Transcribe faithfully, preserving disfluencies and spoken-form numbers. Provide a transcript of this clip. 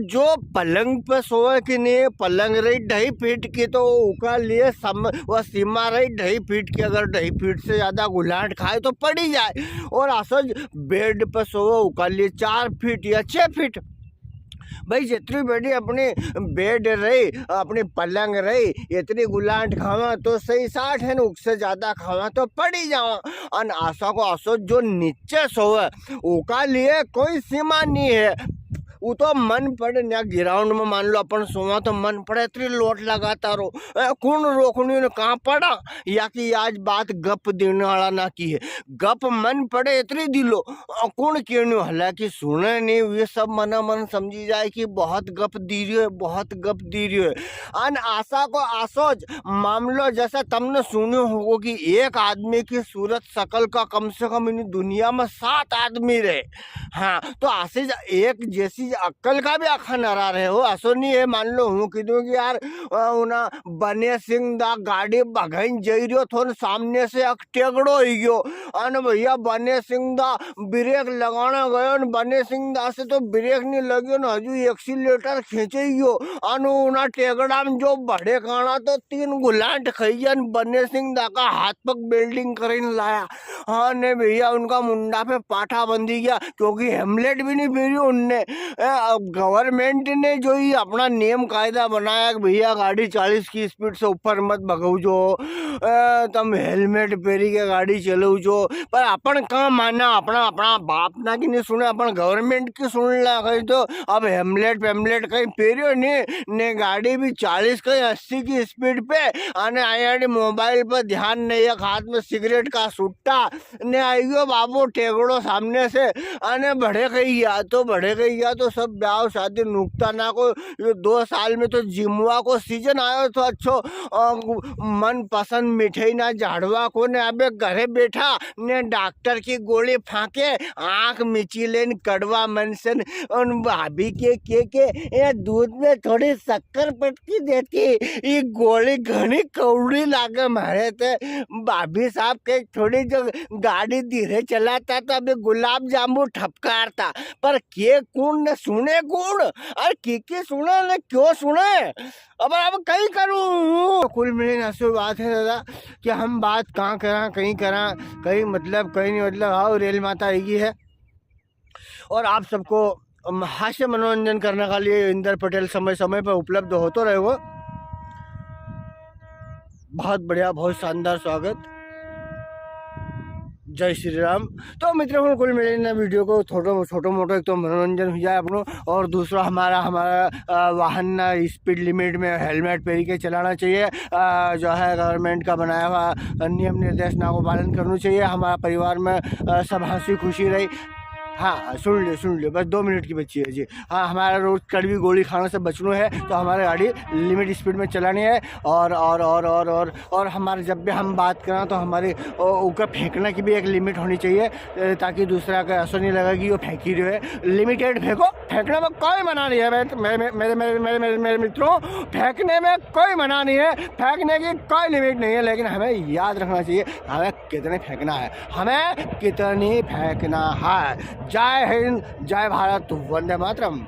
जो पलंग पे सोवे कि नहीं, पलंग रही ढाई फीट की, तो उका लिए सम-, वो सीमा रही ढाई फीट की। अगर ढाई फीट से ज्यादा गुलांट खाए तो पड़ी जाए, और असो ज बेड पे सोवे उका लिए चार फीट या छह फीट। भाई, जितनी बड़ी अपनी बेड रही, अपनी पलंग रही, इतनी गुलांट खावा तो सही साठ है, न उससे ज्यादा खावा तो पड़ी जावा। अन आसा को आसो जो नीचे सोवे, उका लिए कोई सीमा नहीं है। वो तो मन पड़े न्या ग्राउंड में, मान लो अपन सोवा तो मन पड़े इतनी लोट लगाता रो। ए, कुण रोकनी ने कहाँ पड़ा? या कि आज बात गप देने वाला ना की है। गप मन पड़े इतनी दिलो। अ, कुण केणु, हालांकि सुने नहीं, वे सब मना मन समझी जाए कि बहुत गप दी रह्यो है, बहुत गप दी रह्यो है। अन आसा को आसो ज मामलो, जैसा तमने सुन्यो होगो कि एक आदमी की सूरत शकल का कम से कम इनी दुनिया में सात आदमी रहे। हाँ, तो आसी ज एक जैसी ज अक्कल का भी आखा नरा रहे हो। असो नहीं है, मान लो हूँ कीधुं कि यार, अ, उना बने सिंह दा गाड़ी भगाइन जई रह्यो थो न सामने से एक टेगड़ो ही गयो। अन भैया बने सिंह दा ब्रेक लगाने गयो न बने सिंह दा से तो ब्रेक नहीं लग्यो न हजू एक्सीलेटर खींचे ही गयो। अन उना टेगड़ा में जो भड़े काना तो तीन गुलांट खाई गया न बने सिंह दा का हाथ पग बेल्डिंग करीन लाया। हाँ ने भैया, उनका मुंडा पे पाठा बंधी गया, क्योंकि हेमलेट भी नहीं पहरियो उनने। ए, अब गवर्नमेंट ने जो ही अपना नियम कायदा बनाया कि भैया, गाड़ी चालीस की स्पीड से ऊपर मत भगावजो, ए, तम हेलमेट पहरी के गाड़ी चलावजो, पर अपन कहाँ माना, अपना, अपना बाप ना की नहीं सुने, अपन गवर्नमेंट की सुन ला कहीं तो। अब हेमलेट पेमलेट कहीं पहरियो नहीं, ने गाड़ी भी चालीस कहीं अस्सी की स्पीड पे, अने आयाड़ी मोबाइल पर ध्यान नहीं, एक हाथ में सिगरेट का सुट्टा, ने आई गयो बाबू टेगड़ो सामने से, अने भड़े कही गया तो, भड़े कही गया तो सब ब्याव शादी नुकता ना को। यो दो साल में तो जिमवा को सीजन आयो तो अच्छो, अ, मनपसंद मिठाई ना झाड़वा को, ने अबे घरे बैठा ने डॉक्टर की गोली फाके, आंख मिची लेन कड़वा मन से न, उन भाभी के, के, के, ए दूध में थोड़ी शक्कर पटकी देती, ये गोली घणी कौड़ी लागे मारे ते। भाभी साहब के थोड़ी जो गाड़ी धीरे चलाता तो अभी गुलाब जामुन ठपकारता, पर के कुण ने सुने कुण, और की की सुने ने क्यों सुने? अब, अब कई करूं? तो कुल मिली ने असो बात है दादा कि हम बात कहाँ करा, कहीं करा, कहीं मतलब, कहीं नहीं मतलब। आओ, रेल माता आई गई है और आप सबको, अम, हास्य मनोरंजन करने के लिए इंदर पटेल समय समय पर उपलब्ध होतो रहेगो। बहुत बढ़िया, बहुत शानदार स्वागत। जय श्री राम। तो मित्रों, कुल मिली ने वीडियो को छोटो, छोटो मोटो एक तो मनोरंजन हो जाए अपनो, और दूसरा हमारा, हमारा, अ, वाहन ना स्पीड लिमिट में हेलमेट पहन के चलाना चाहिए। अ, जो है गवर्नमेंट का बनाया हुआ नियम निर्देशना को पालन करना चाहिए। हमारा परिवार में, अ, सब हंसी खुशी रही। हाँ, सुन लियो, सुन लियो, बस दो मिनट की बची है जी। हाँ, हमारा रोज कड़वी गोली खाने से बचना है, तो हमारे गाड़ी लिमिट स्पीड में चलानी है। और, और, और, और, और, और हमारे जब भी हम बात करें तो हमारे ओ-, ऊपर फेंकने की भी एक लिमिट होनी चाहिए, ए, ताकि दूसरा का ऐसा नहीं लगा कि वो फेंकी रहे है। लिमिटेड फेंको, फेंकने में कोई मना नहीं है। मैं, मैं, मैं, मेरे, मेरे, मेरे, मेरे, मेरे मित्रों, फेंकने में कोई मना नहीं है, फेंकने की कोई लिमिट नहीं है, लेकिन हमें याद रखना चाहिए हमें कितने फेंकना है, हमें कितनी फेंकना है। जय हिंद, जय भारत, वंदे मातरम।